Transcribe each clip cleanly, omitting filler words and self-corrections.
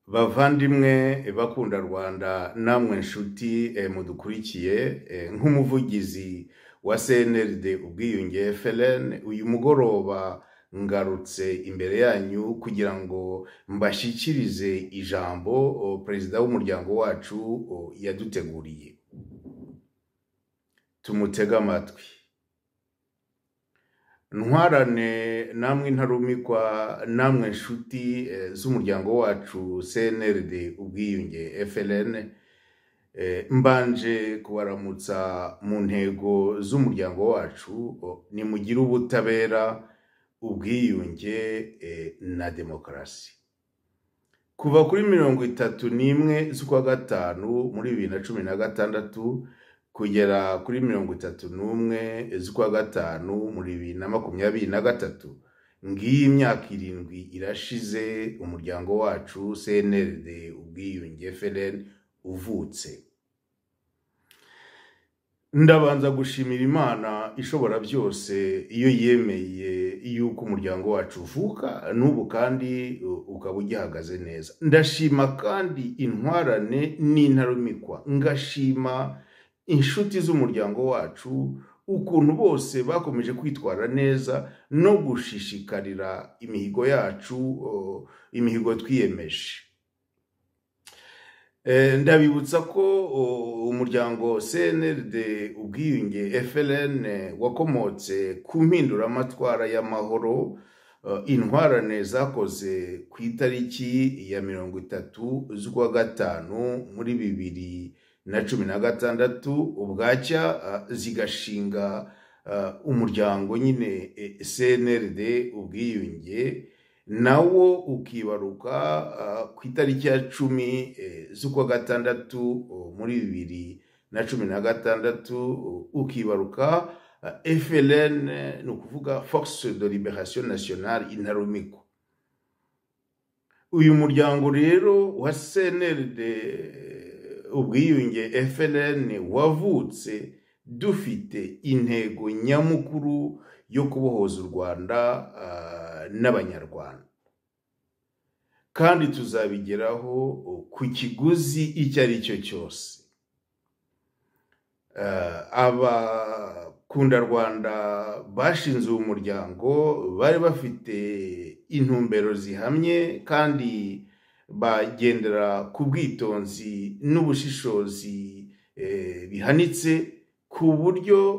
Bavandimwe bakunda Rwanda namwe nshuti mudukurikiye, nk'umuvugizi wa CNRD ubwiyunge FLN, uyu mugoroba ngarutse imbere yanyu kugira ngo mbashyikirize ijambo perezida w'umuryango wacu yaduteguriye. Tumutega amatwi. Ntwarane namwe intarumikwa namwe nshuti z'umuryango wacu CNRD ubwiyunge FLN, mbanje kubaramutsa mu ntego z'umuryango wacu: nimugire ubutabera, ubwiyunge na demokarasi. Kuva kuri 31 z'ukwa gatanu muri 2016 kugera kuri 31 z'ukwa gatanu muri 2023, ngiyi imyaka 7 irashize umuryango wacu CNRD ubwiyunge FLN uvutse. Ndabanza gushimira Imana ishobora byose iyo yemeye yuko umuryango wacu uvuka n'ubu kandi ukaba ugihagaze neza. Ndashima kandi intwarane n'intarumikwa, ngashima inshuti z'umuryango wacu ukuntu bose bakomeje kwitwara neza no gushishikarira imihigo yacu, imihigo twiyemeje. Ndabibutsa ko umuryango CNRD ubwiyunge FLN wakomotse ku mpinduramatwara y'amahoro intwarane zakoze ku itariki ya 30 z'ukwa gatanu muri 2016, ubwacya zigashinga umuryango nyine CNRD ubwiyunge, nawo ukibaruka ku itariki ya 10 z'ukwa gatandatu muri 2016, ukibaruka FLN, ni ukuvuga Force de Liberation Nationale Intarumikwa. Uyu muryango rero wa CNRD ubwiyunge FLN wavutse dufite intego nyamukuru yo kubohoza u Rwanda n'Abanyarwanda, kandi tuzabigeraho ku kiguzi icyo ari cyo cyose. Abakunda Rwanda bashinze uwo muryango bari bafite intumbero zihamye kandi bagendera ku bwitonzi n'ubushishozi bihanitse, ku buryo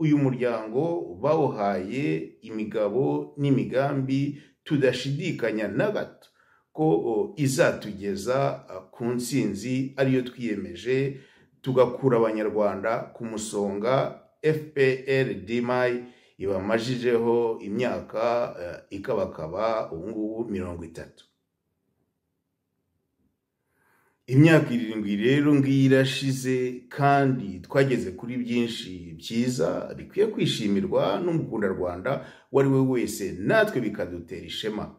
uyu muryango bawuhaye imigabo n'imigambi tudashidikanya na gato ko izatugeza ku ntsinzi ariyo twiyemeje, tugakura Abanyarwanda ku musonga FPR DMI ibamajijeho imyaka ikabakaba ubu ngubu 30. Imyaka 7 rero ngiyi irashize kandi twageze kuri byinshi byiza bikwiye kwishimirwa n'umukunda Rwanda wari we wese, natwe bikadutera ishema.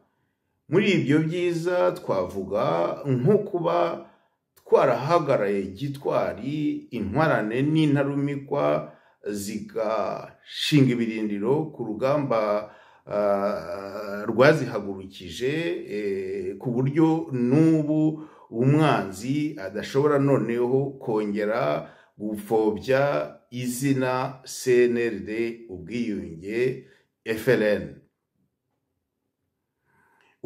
Muri ibyo byiza twavuga nko kuba twarahagaraye gitwari intwarane n'intarumikwa zigashinga ibirindiro ku rugamba rwazihagurukije, ku buryo n'ubu umwanzi adashobora noneho kongera gupfobya izina CNRD ubwiyunge FLN.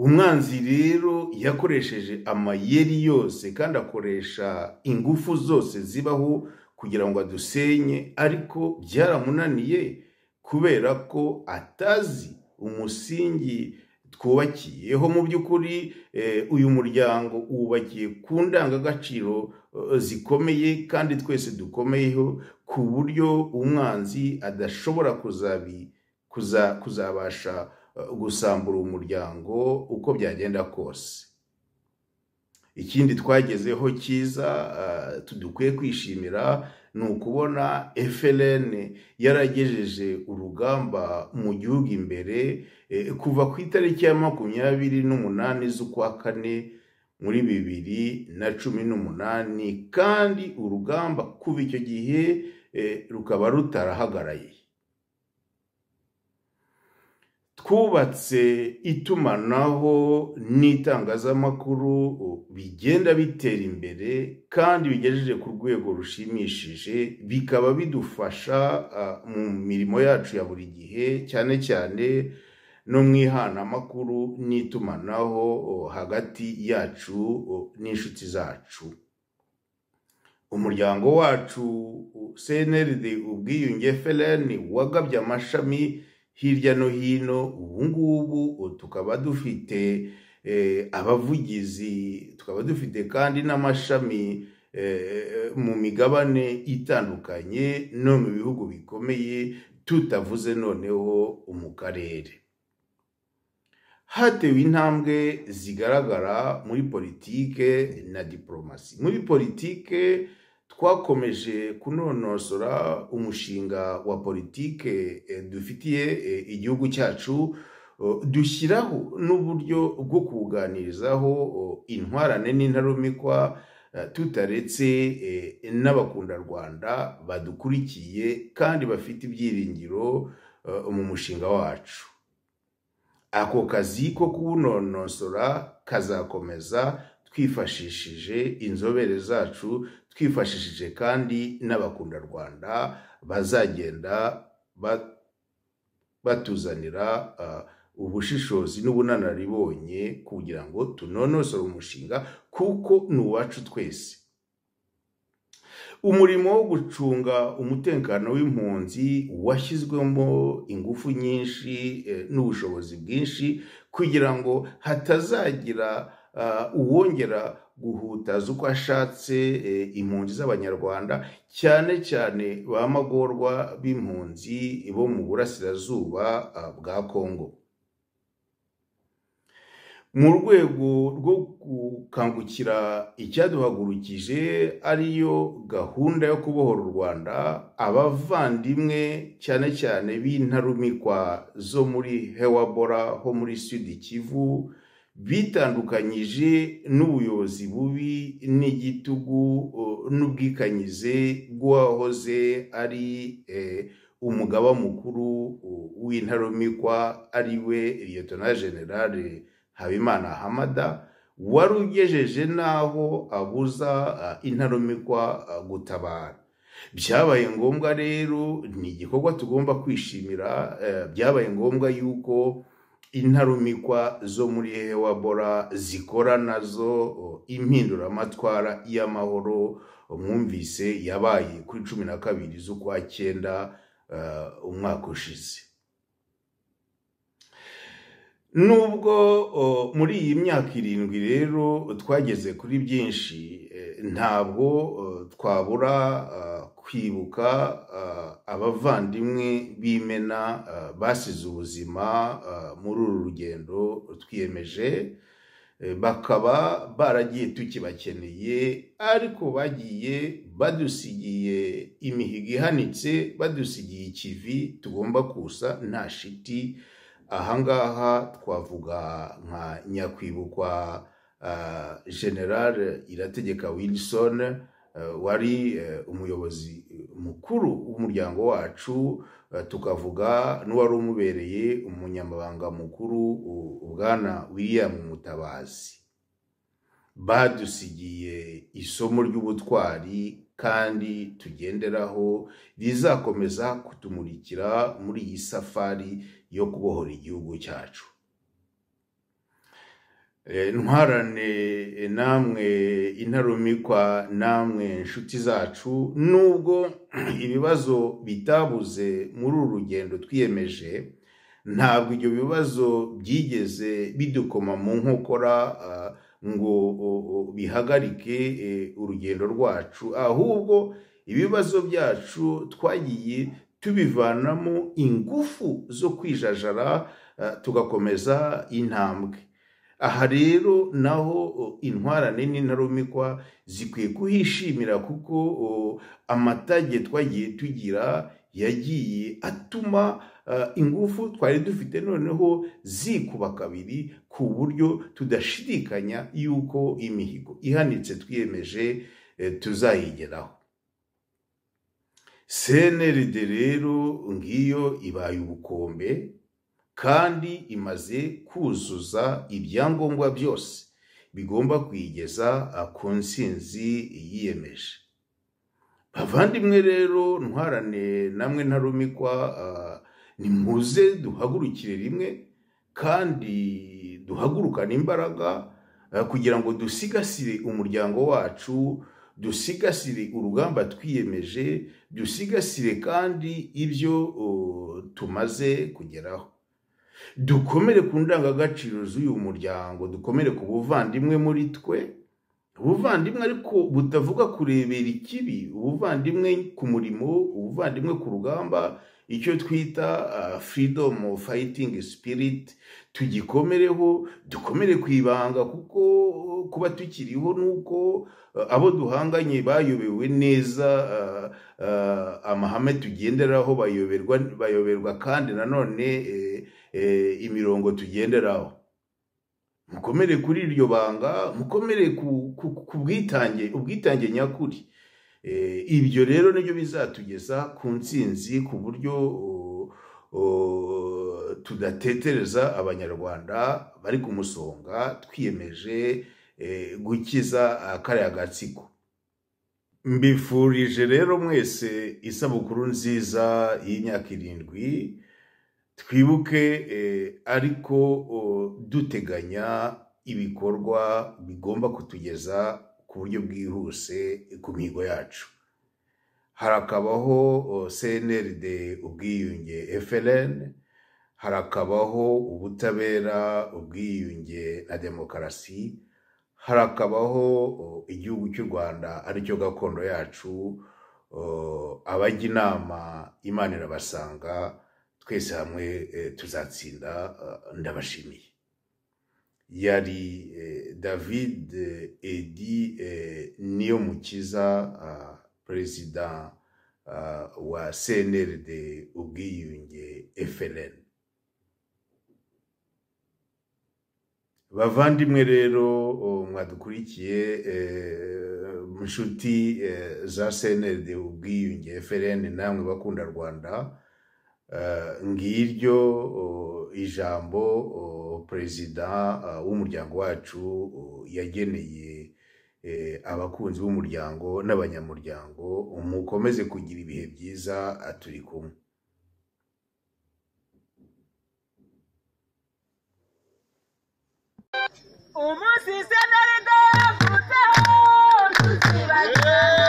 Umwanzi rero yakoresheje amayeri yose kandi akoresha ingufu zose zibaho kugira ngo adusenye, ariko byaramunaniye kubera ko atazi umusingi twubakiyeho. Mu by'ukuri uyu muryango wubakiye ku ndangagaciro zikomeye kandi twese dukomeyeho, ku buryo umwanzi adashobora kuzabasha gusambura umuryango uko byagenda kose. Ikindi twagezeho cyiza tudukwiye kwishimira ni ukubona FLN yaragejeje urugamba mu gihugu imbere kuva ku itariki ya 28 z'ukwa kane muri 2018, kandi urugamba kuva icyo gihe rukaba rutarahagaraye. Twubatse itumanaho n'itangazamakuru bigenda bitera imbere kandi bigejeje ku rwego rushimishije, bikaba bidufasha mu mirimo yacu ya buri gihe, cyane cyane no mu ihanamakuru n'itumanaho hagati yacu n'inshuti zacu. Umuryango wacu CNRD Ubwiyunge FLN wagabye amashami hirya no hino, ubu ngubu tukaba dufite abavugizi, tukaba dufite kandi n'amashami mu migabane itandukanye no mu bihugu bikomeye, tutavuze noneho mu karere. Hatewe intambwe zigaragara muri politike na diplomasi. Muri politike twakomeje kunonosora umushinga wa politike dufitiye igihugu cyacu, dushyiraho n'uburyo bwo kuganirizaho intwarane n'intarumikwa, tutaretse n'abakundarwanda badukurikiye kandi bafite ibyiringiro mu mushinga wacu. Ako kazi ko kuwunonosora kazakomeza twifashishije inzobere zacu, twifashishije kandi n'abakundarwanda bazagenda batuzanira ubushishozi n'ubunararibonye kugira ngo tunonosore umushinga, kuko ni uwacu twese. Umurimo wo gucunga umutekano w'impunzi washyizwemo ingufu nyinshi n'ubushobozi bwinshi kugira ngo hatazagira uwongera guhutaza uko ashatse impunzi z'Abanyarwanda, cyane cyane ba magorwa b'impunzi bo mu burasirazuba bwa Kongo. Mu rwego rwo gukangukira icyaduhagurukije ariyo gahunda yo kubohora u Rwanda, abavandimwe cyane cyane b'intarumikwa zo muri Hewabora ho muri Sud Kivu bitandukanyije n'ubuyobozi bubi n'igitugu n'ubwikanyize bw'uwahoze ari umugaba mukuru w'intarumikwa, ari we Lieutenant General Habimana Hamada, wari ugejeje n'aho abuza intarumikwa gutabara. Byabaye ngombwa rero, ni igikorwa tugomba kwishimira, byabaye ngombwa yuko intarumikwa zo muri Hewabora zikora nazo impinduramatwara y'amahoro mwumvise yabaye kuri 12 z'ukwa 9 umwaka ushize. Nubwo muri iyi myaka 7 rero twageze kuri byinshi, ntabwo twabura kwibuka abavandimwe b'Imena basize ubuzima muri uru rugendo twiyemeje, bakaba baragiye tukibakeneye, ariko bagiye badusigiye imihigo ihanitse, badusigiye ikivi tugomba kusa nta shiti. Ahangaha twavuga nka nyakwibukwa General Irategeka Wilson, wari umuyobozi mukuru w'umuryango wacu, tukavuga n'uwari umubereye umunyamabanga mukuru Bwana William Mutabazi. Badusigiye isomo ry'ubutwari kandi tugenderaho, rizakomeza kutumurikira muri iyi safari yo kubohora igihugu cyacu. Ntwarane namwe intarumikwa, namwe inshuti zacu, nubwo ibibazo bitabuze muri uru rugendo twiyemeje, ntabwo ibyo bibazo byigeze bidukoma mu nkokora ngo bihagarike urugendo rwacu, ahubwo ibibazo byacu twagiye tubivanamo ingufu zo kwijajara tugakomeza intambwe. Aha rero naho intwarane n'intarumikwa zikwiye kuhishimira, kuko amatage twagiye tugira yagiye atuma ingufu twari dufite noneho zikuba kabiri, ku buryo tudashidikanya yuko imihigo ihanitse twiyemeje tuzayigeraho. CNRD rero ngiyo ibaye ubukombe kandi imaze kuzuza ibyangombwa byose bigomba kuyigeza ku ntsinzi yiyemeje. Bavandimwe rero, ntwarane namwe ntarumikwa, nimuze duhagurukire rimwe kandi duhagurukane imbaraga kugira ngo dusigasire umuryango wacu, dusigasire urugamba twiyemeje, dusigasire kandi ibyo tumaze kugeraho. Dukomere ku ndangagaciro z'uyu muryango, dukomere ku buvandimwe muri twe, ubuvandimwe ariko butavuga kurebera ikibi, ubuvandimwe ku murimo, ubuvandimwe ku rugamba, icyo twita freedom fighting spirit, tugikomereho, dukomere ku ibanga, kuko kuba tukiriho nuko abo duhanganye bayobewe neza amahame tugenderaho, bayoberwa kandi nanone imirongo tugenderaho. Mukomere kuri iryo banga, mukomere ku bwitange, ubwitange nyakuri. Ibyo rero nibyo bizatugeza ku ntsinzi, ku buryo tudatetereza Abanyarwanda bari ku musonga, twiyemeje gukiza kariya gatsiko. Mbifurije rero mwese isabukuru nziza y'imyaka 7, twibuke ariko duteganya ibikorwa bigomba kutugeza ku buryo bwihuse ku mihigo yacu. Harakabaho CNRD ubwiyunge FLN, harakabaho ubutabera, ubwiyunge na demokarasi, harakabaho igihugu cy'u Rwanda aricyo gakondo yacu. Abajya inama Imana irabasanga, twese hamwe tuzatsinda. Ndabashimiye. Yari David Edi Niyomukiza, perezida wa CNRD ubwiyunge FLN. Bavandimwe rero mwadukurikiye, inshuti za CNRD ubwiyunge FLN, namwe bakunda Rwanda, ngiryo ijambo perezida w'umuryango wacu yageneye abakunzi b'umuryango n'abanyamuryango. Mukomeze kugira ibihe byiza, turi kumwe. Umunsi CNRD yavutseho tuzibagirana.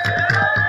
Thank you.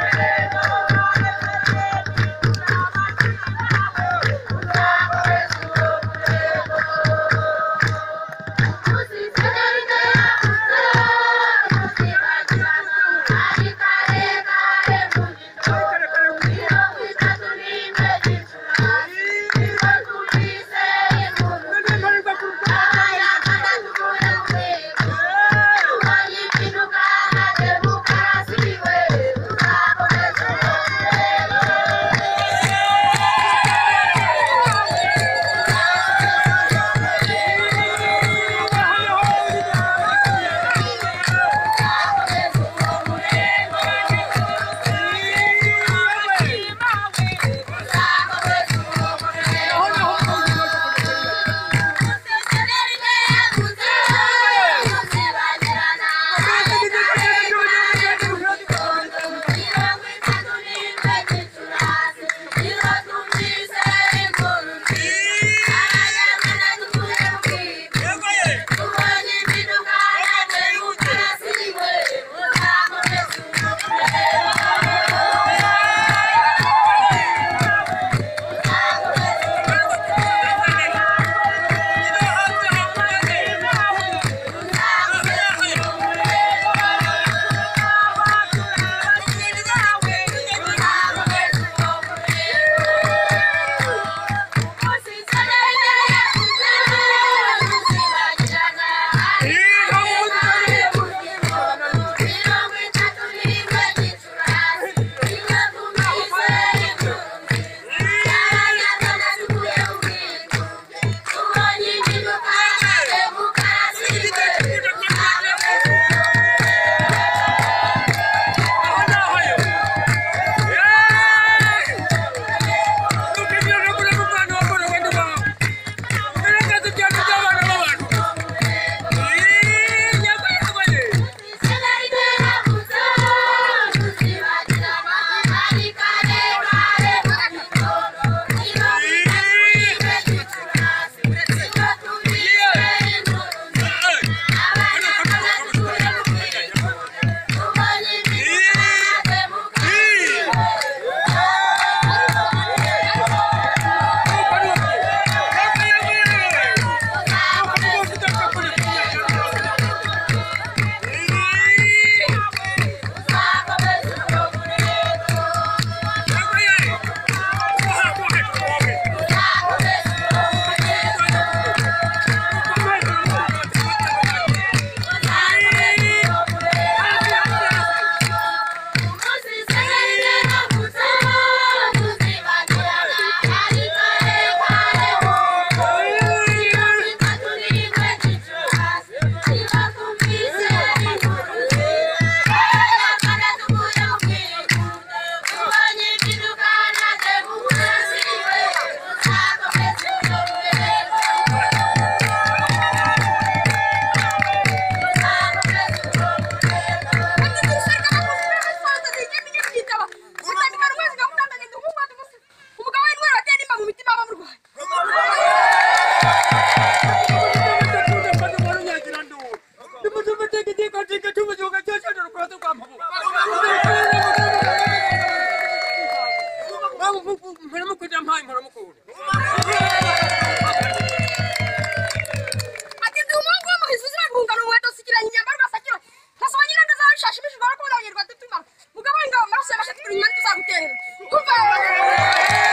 Tuzakuri inyuma, tuzaguterera kuva.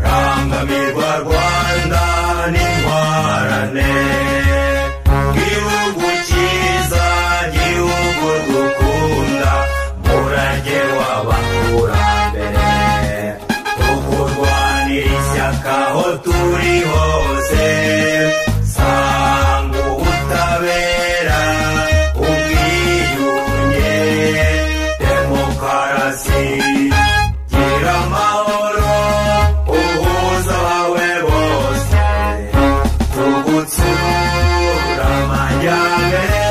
Rangamirwa Rwanda n'intwarane, gihugu cyiza, gihugu dukunda, murage w'abakurambere, tukurwanira ishyaka aho turi hose, sanga ubutabera, ubwiyunge, demokarasi, gira amahoro, uhuza abawe bose, tugutsura amajyambere,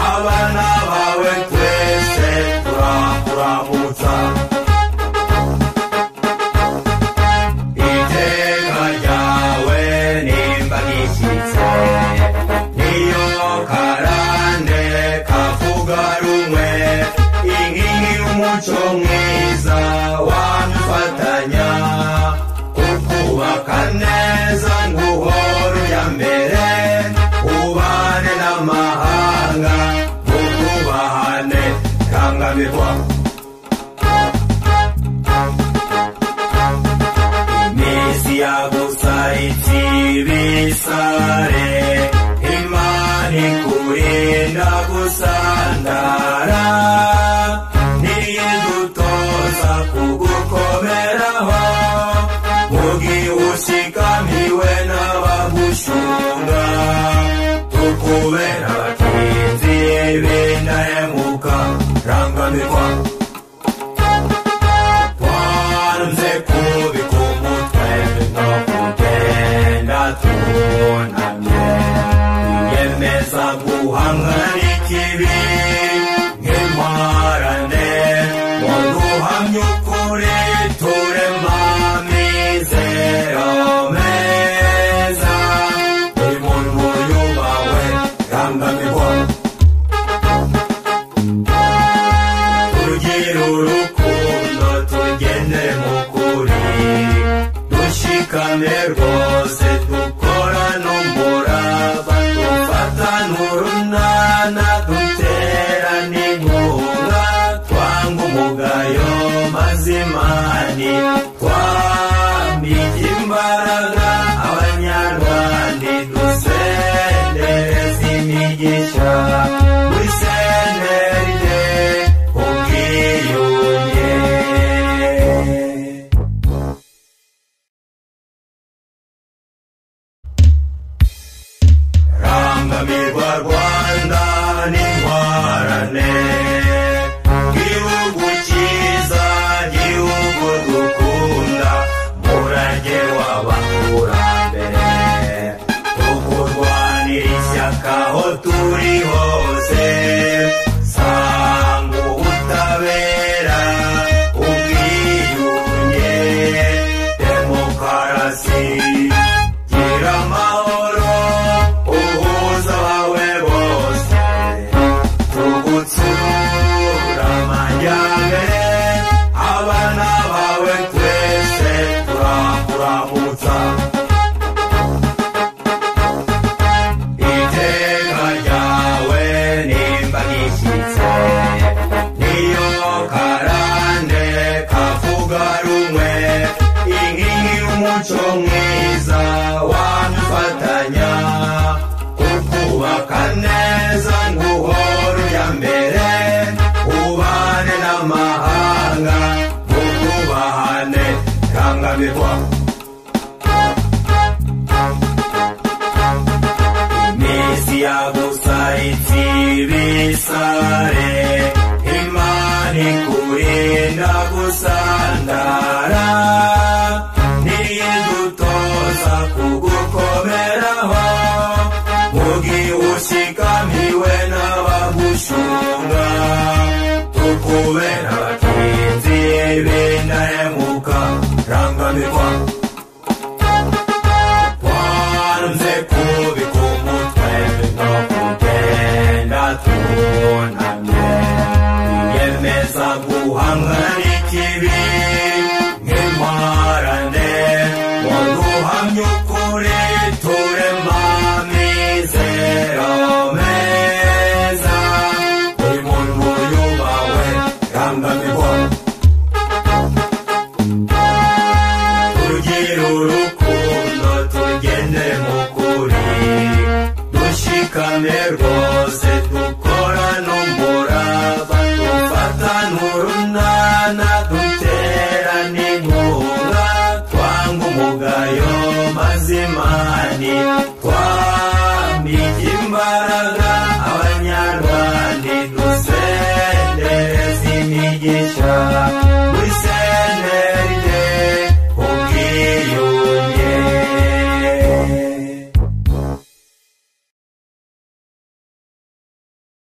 abana bawe twese turakuramutsa. Iteka ryawe nimba rishyitse, niyo karande kavuga rumwe, inkingi y'umuco mwiza wadufatanya, kukubaka neza nguhore ujya mbere, ubane n'amahanga mukubahane, rangamirwa. Iminsi yagusaritse ibisare, Imana ikurinda gusandara, niyidutoza kugukomeraho, mu gihe ushikamiwe n'abagushunga, tukubera abakinzi b'indahemuka, rangamirwa. Twanze kubika umutwe no kugenda tunamye, twiyemeza guhangana n'ikibi nk'intwarane, ngo duhamye ukuri turema amizero meza, buri muntu yubahwe, rangamirwa. Tugire urukundo tugendere mu kuri, dushikame rwose dukorane umurava, dufatane urunana duterane inkunga, twanga umugayo mazimani, twambike imbaraga abanyarwanda, dusendereze imigisha muri senderide ubwiyunge. Rangamirwa Rwanda n'intwarane, gihugu cyiza, gihugu dukunda, murage w'abakurambere, tukurwanira ishyaka aho turi hose, sanga ubutabera, ubwiyunge, demokarasi, gira amahoro, uhuza abawe bose, tugutsura amajyambere, abana bawe twese turakuramutsa. Iteka ryawe nimba rishyitse, niyo karande kavuga rumwe, inkingi y'umuco mwiza wadufatanya, kukubaka neza nguhore ujya mbere, ubane n'amahanga mukubahane, rangamirwa. Iminsi yagusaritse ibisare, Imana ikurinda gusandara, niyidutoza kugukomeraho, mu gihe ushikamiwe n'abagushunga, tukubera abakinzi b'indahemuka, rangamirwa. Twanze kubika umutwe no kugenda tunamye, twiyemeza guhangana n'ikibi nk'intwarane, ngo duhamye ukuri turema amizero meza. Idusendereza imigisha.